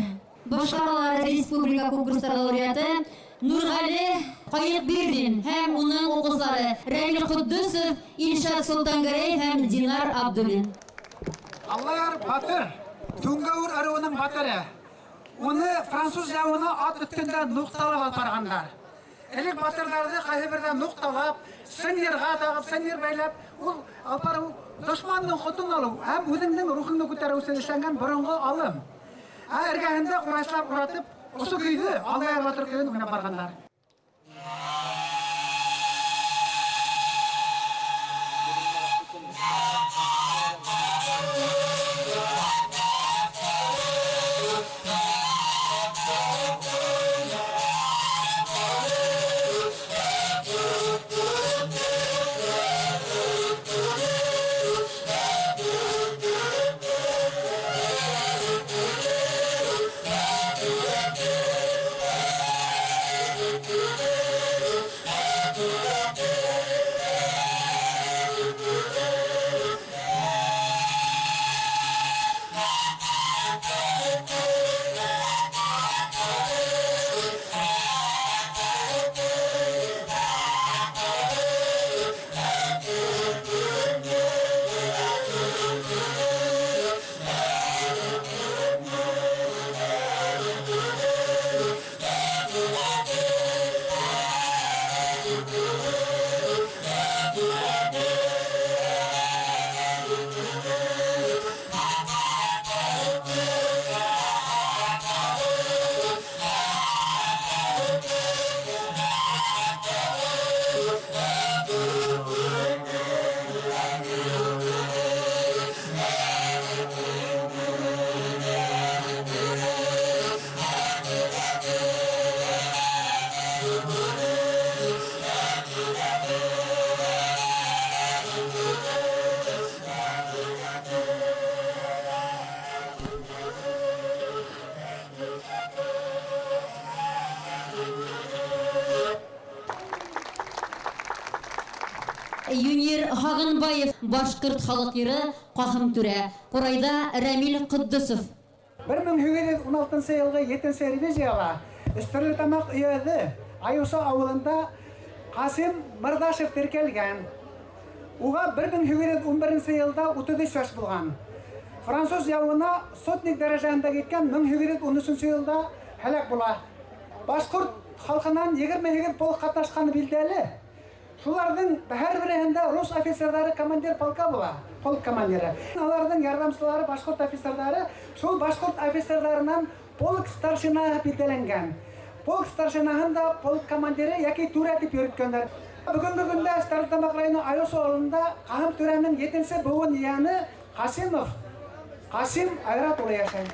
Башҡаралар республика конкурстары лауреаты Нурғәле Ҡайыҡбирҙин һәм уның уҡыусылары Рәмил Ҡотдосов, Илшат Солтангәрәев һәм Динар Абдуллин. Аллаяр батыр, Түңгәүер ырыуының батыры. Уны француз яуына ат өҫтөндә нуҡталап алып барғандар. Элек батырҙарҙы ҡайһы берҙә нуҡталап, сынйырға тағып, сынйыр бәйләп, ул алып барыу дошмандың ҡотон алыу һәм үҙеңдең рухыңды күтәреү өсөн эшләнгән боронғо алым. Ә эргәһендә ҡурайсылар уратып, ошо көйҙө, Аллаяр батыр көйөн уйнап барғандар. Юнир Һағынбаев, башҡорт халыҡ йыры Ҡаһым түрә. Ҡурайҙа Рәмил Ҡотдосов. 1816 йылғы 7-нсе ревизияла Стәрлетамаҡ өйәҙе Айыуса ауылында Ҡасим Мырҙашев теркәлгән. Уға 1811 йылда 33 йәш булған. Француз яуына сотник дәрәжәһендә киткән, 1813 йылда һәләк була. Башҡорт халҡынан 28 полк ҡатнашҡаны билдәле. Шуларҙың һәр береһендә рус офицерҙары командир полка була, полк командиры. Аларҙың ярҙамсылары башҡорт офицерҙары, шул башҡорт офицерҙарынан полк старшинаһы билдәләнгән. Полк старшинаһын да полк командиры йәки түрә тип йөрөткәндәр. Бөгөнгө көндә Стәрлетамаҡ районы Айыусы ауылында Ҡаһым түрәнең 7-нсе быуын ейәне Ҡасимов Ҡасим Айрат улы йәшәй.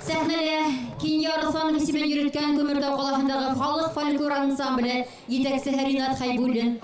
Сәхнәлә Кинйә Арыҫланов исемен йөрөткән Күмертау ҡалаһындағы халыҡ фольклор ансамбле етәксеһе Ринат Хәйбуллин.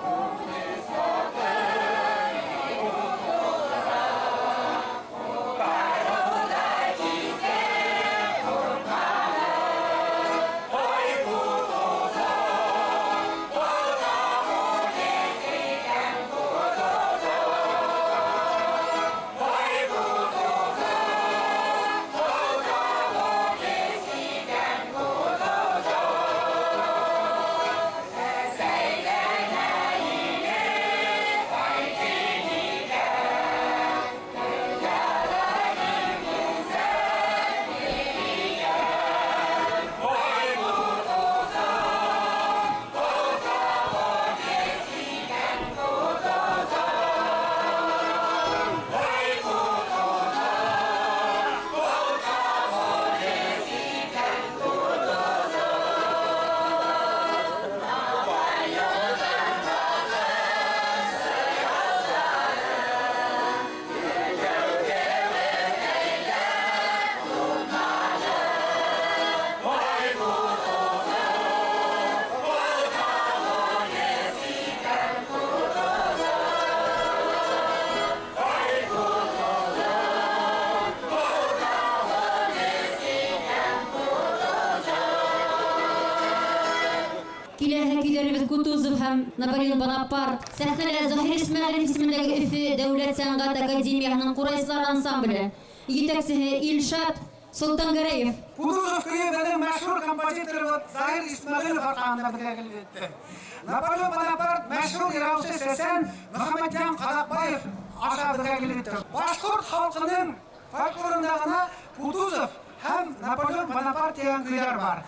Кутузов һәм Наполеон Бонапарт. Сәхнәлә Заһир Исмәғилев исемендәге Өфө дәүләт сәнғәт академияһының ҡурайсылар ансамбле етәксеһе Илшат Солтангәрәев. Кутузов көйө беҙҙең мәшһүр композиторыбыҙ Заһир Исмәғилев арҡаһында беҙгә килеп етте. Наполеон Бонапарт мәшһүр йыраусы Сәсән Мөхәммәтйән Ҡаҙаҡбаев аша беҙгә килеп етте. Башҡорт халҡының фольклорында ғына Кутузов һәм Наполеон Бонапарт тигән көйҙәр бар.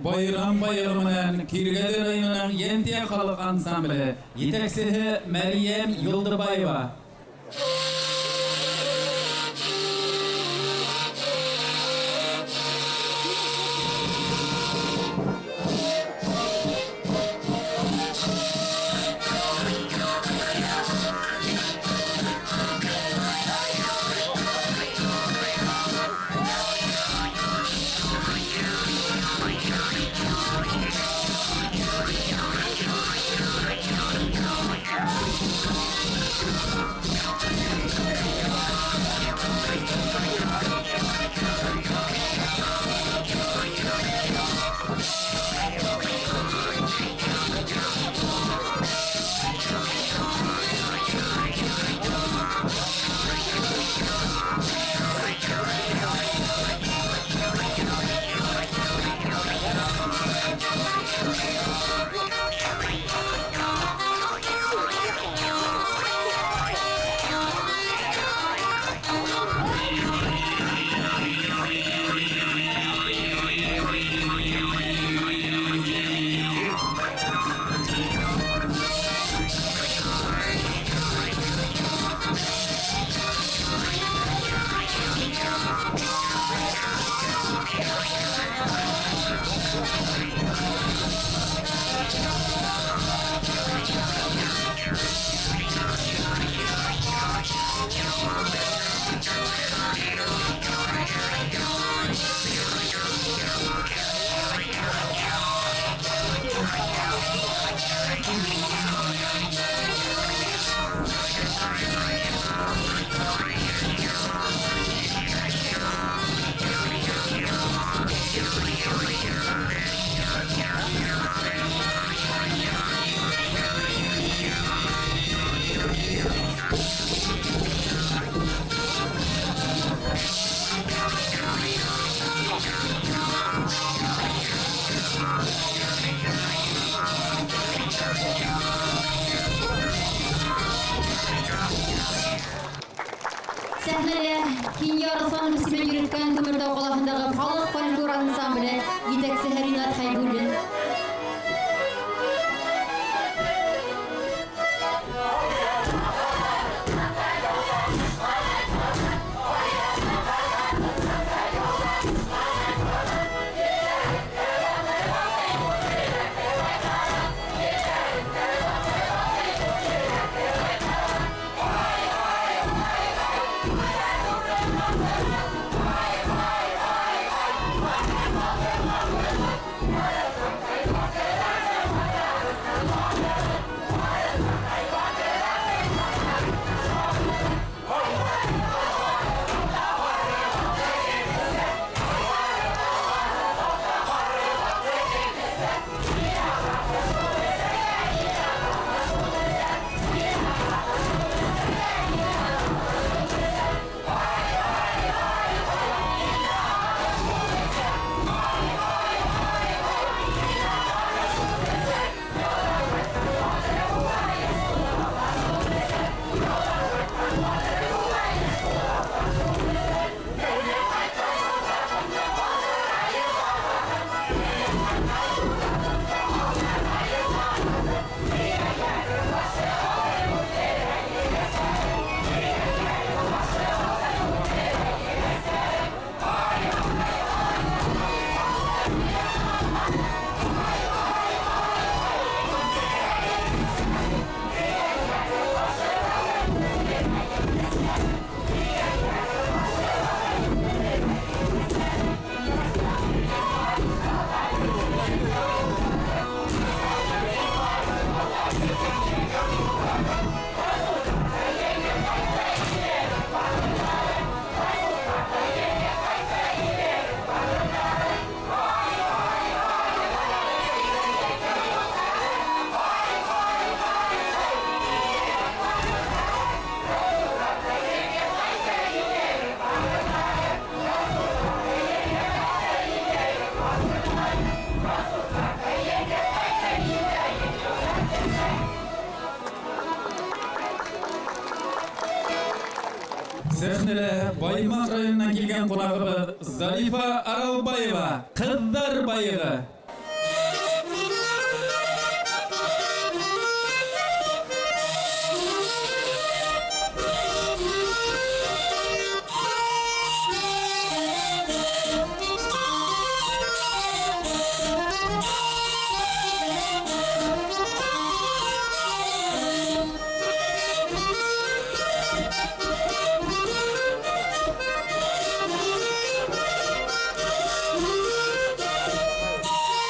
Байрам байыры менән Киргәле районының Йәнтия халыҡ ансамбле етәксеһе Мәрйәм Юлдыбаева. Thank you. Рәмзиә Арыҫланов исемен йөрөткән Күмертау ҡалаһындағы халыҡ фольклор ансамбле, етәксеһе Ринат Хәйбуллин. Сәхнәлә Баймаҡ районынан килгән ҡунағыбыҙ Зарифа Аралбаева, Ҡыҙҙар байығы. Thank you.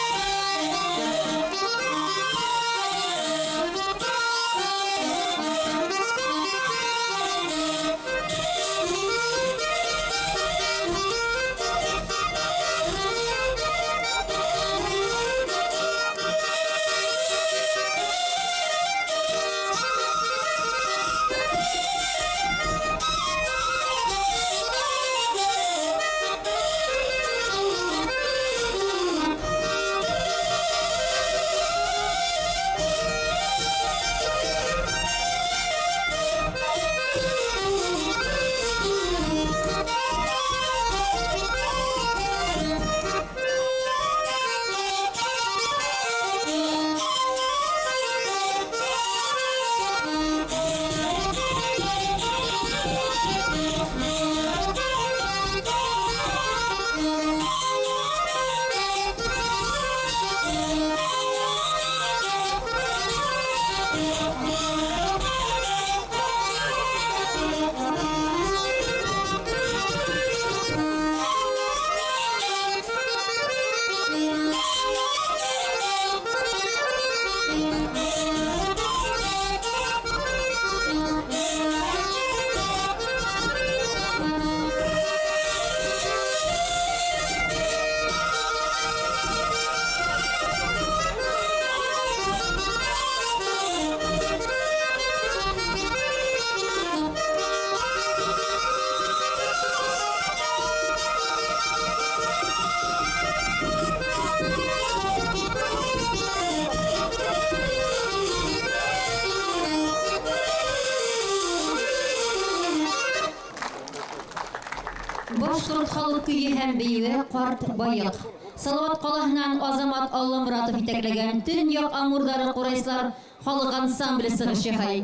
халыҡ көйө һәм бейеүе «Ҡарт байыҡ». Салауат ҡалаһынан Азамат Алламоратов етәкләгән Төньяҡ Амурҙары ҡурайсылар халыҡ ансамбле сығыш яһай.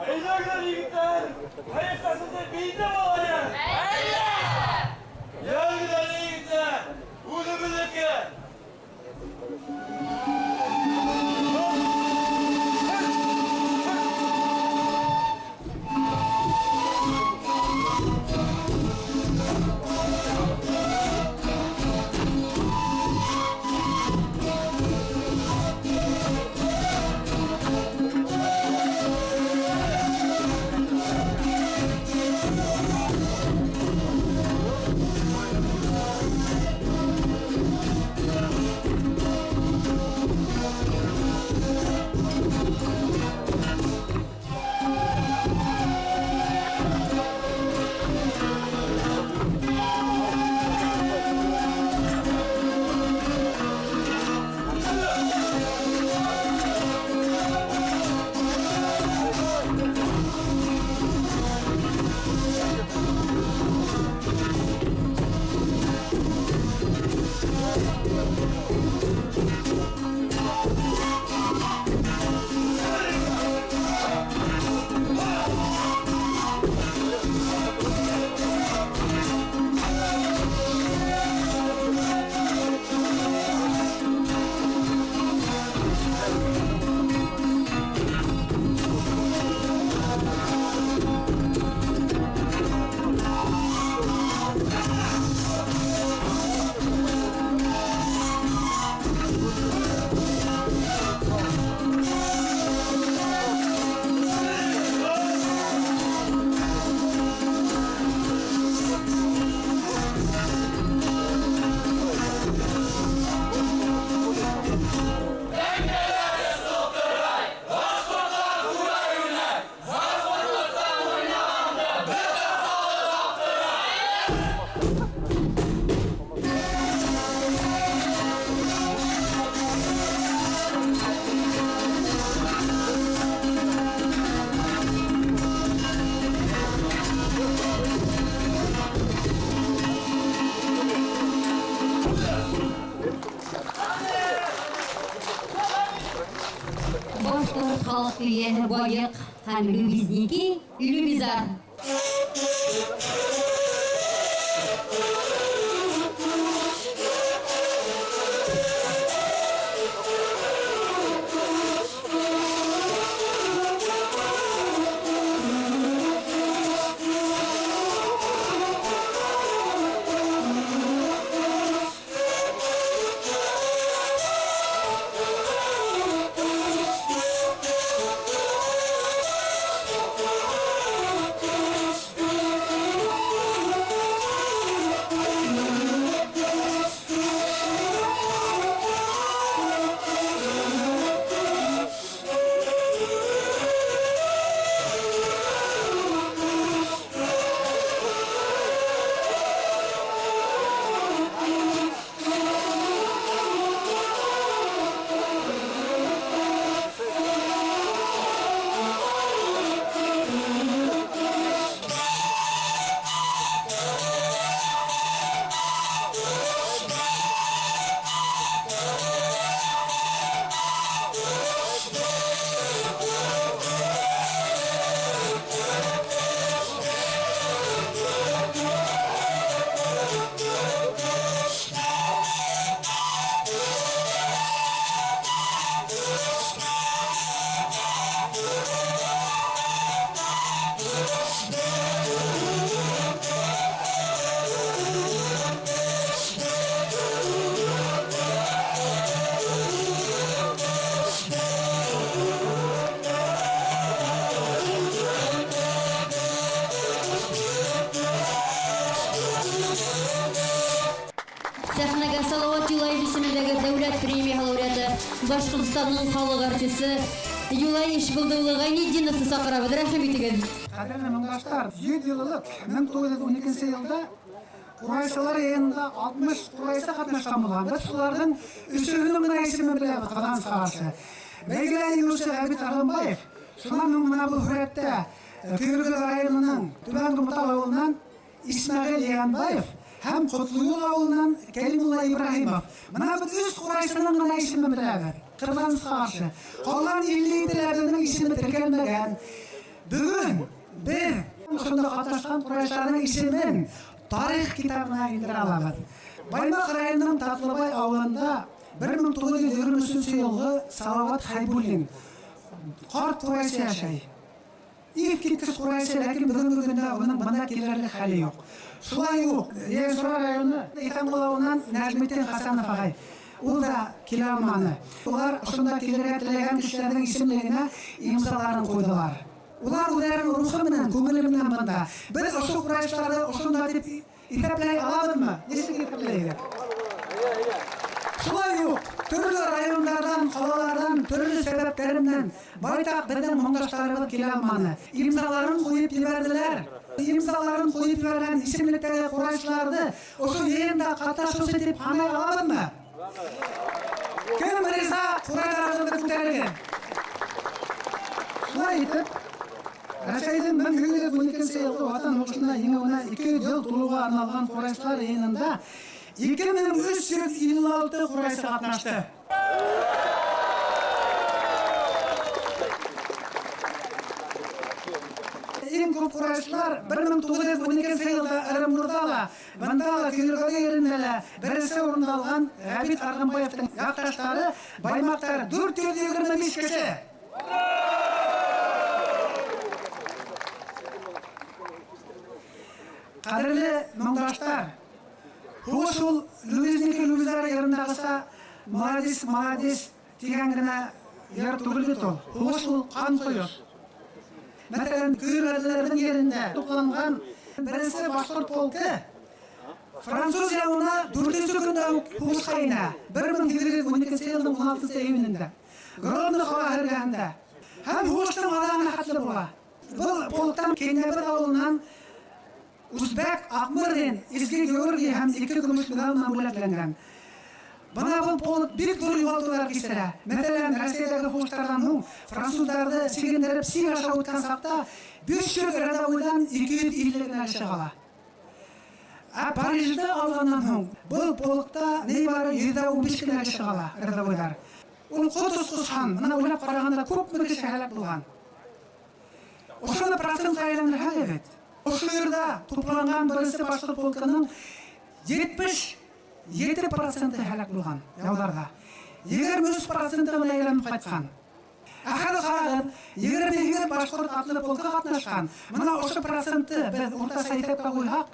Әйҙәгеҙ, егеттәр, аяҡташымды бейетеп алайыҡ. Әйҙә! Йәгеҙ әле, егеттәр, үҙебеҙҙеке. Башҡорт халыҡ көйө «Байыҡ» һәм «Любизники», «Любизар». Сәхнәгә Салават Юлаев исемендәге дәүләт премия лауреаты, Башҡортостандың халыҡ артисы Юлай Ишбулды улы Ғәйнетдиновты саҡырабыҙ. Рәхим итегеҙ. Ҡәҙерле моңдаштар, 100 йыллыҡ 1912 йылда Ҡурайсылар йыйынында 60 ҡурайсы ҡатнашҡан булған. Беҙ шуларҙың өсөһөнөң генә исемен беләбеҙ, ҡыҙғанысҡа ҡаршы. Бәйгелә еңеүсе Ғәбит Арланбаев. Шунан һуң бына был һүрәттә Көйөргөҙ районының Түбән Ҡумтал ауылынан Исмәғил Йығанбаев Һәм Ҡотлойол ауылынан Кәлимулла Ибраһимов. Бына беҙ өс ҡурайсының ғына исемен беләбеҙ. Ҡыҙғанысҡа ҡаршы. Ҡалған 57-ләрҙең исеме теркәлмәгән. Бөгөн беҙ ошонда ҡатнашҡан ҡурайсыларҙың исемен тарих китабына индерә алабыҙ. Баймаҡ районының Татлыбай ауылында 1923 йылғы Салават Хәйбуллин ҡарт ҡурайсы йәшәй. Иҫ киткес ҡурайсы, ләкин бөгөнгө көндә уның бында килерлек хәле юҡ. Шулай уҡ Ейәнсура районы Иҫәнғол ауылынан Нәжметдин Хәсәнов ағай. Ул да килә алманы. Улар ошонда килергә теләгән кешеләрҙең исемлегенә имзаларын ҡуйҙылар. Улар үҙҙәренең рухы менән, күңеле менән бында. Беҙ ошо ҡурайсыларҙы ошонда тип иҫәпләй алабыҙмы? Нисек иҫәпләйбеҙ? Шулай уҡ төрлө райондарҙан, ҡалаларҙан, төрлө сәбәптәр менән байтаҡ беҙҙең моңдаштарыбыҙ килә алманы. Имзаларын ҡуйып ебәрҙеләр. Имзаларын ҡуйып ебәргән исемлектәге ҡурайсыларҙы ошо йыйында ҡатнашыусы тип һанай алабыҙмы? Кем риза, ҡурайҙарығыҙҙы күтәрегеҙ. Шулай итеп, Рәсәйҙең 1912 йылғы Ватан һуғышында еңеүенә 200 йыл тулыуға арналған ҡурайсылар йыйынында 2356 ҡурайсы ҡатнашты. Иң күп ҡурайсылар 1912 йылда Ырымбурҙа ла, бында ла, Көйөргәҙе ерендә лә беренсе урынды алған Ғәбит Арғынбаевтың яҡташтары баймаҡтар 425 кеше. Ҡәҙерле моңдаштар, һуғыш ул Любизники Любизар йырындағыса «Молодец, молодец» тигән генә йыр түгел бит ул. Һуғыш ул ҡан ҡойош. Мәҫәлән, Көйөргәҙеләрҙең ерендә тупланған беренсе башҡорт полкы француз яуына дүртенсе көндә үк һуғышҡа инә. 1812 йылдың 16 июнендә Гродно ҡалаһы эргәһендә. Һәм һуғыштың аҙағына хәтле була. Был полктан Кинйәбеҙ ауылынан Узбек Аҡмырҙин Изге Георгий һәм 2 көмөш медаль менән бүләкләнгән. Бына был полк бик ҙур юғалтыуҙар кисерә. Мәҫәлән, Рәсәйҙәге һуғыштарҙан һуң француздарҙы сигендереп сик аша үткән саҡта 500 рядовойҙан 250 генә кеше ҡала. Ә Парижды алғандан һуң был полкта ни бары 115 генә кеше ҡала рядовойҙар. Ул ҡот осҡос һан. Бына уйлап ҡарағанда күпме кеше һәләк булған. Ошоно процентҡа әйләндерһәк бит. Ошо ерҙә тупланған беренсе башҡорт полкының 77% һәләк булған яуҙарҙа. 23% ғына әйләнеп ҡайтҡан. Ә хәҙер ҡарағыҙ, 28 башҡорт атлы полкы ҡатнашҡан. Бына ошо процентты беҙ уртаса иҫәпкә ҡуйһаҡ,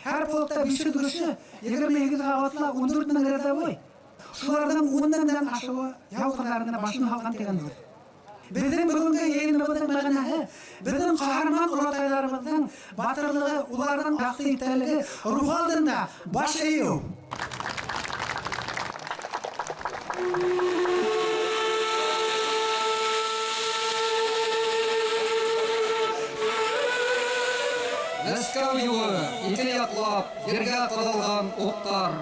һәр полкта 500 кеше, 28 ҡабатла 14 мең рядовой. Шуларҙың 10 меңдән ашыуы яу ҡырҙарында башын һалған тигән һүҙ. Беҙҙең бөгөнгө йыйыныбыҙҙың мәғәнәһе, беҙҙең ҡаһарман олатайларыбыҙҙың батырлығы, уларҙың яҡты иҫтәлеге рух алдында баш эйеү. Мәскәү юлы ике яҡлап ергә ҡаҙалған уҡтар.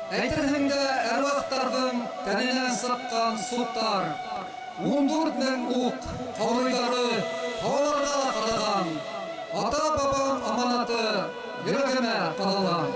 Әйтерһең дә әруахтарҙың тәненән сыҡҡан суҡтар. 14 мең уҡ ҡаурыйҙары һауаларға ҡараған. Ата-бабам аманаты йөрәгемә ҡаҙалған.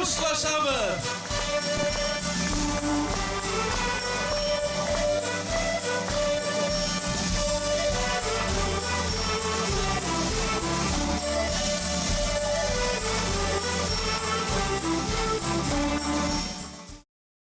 Хушлашабыҙ!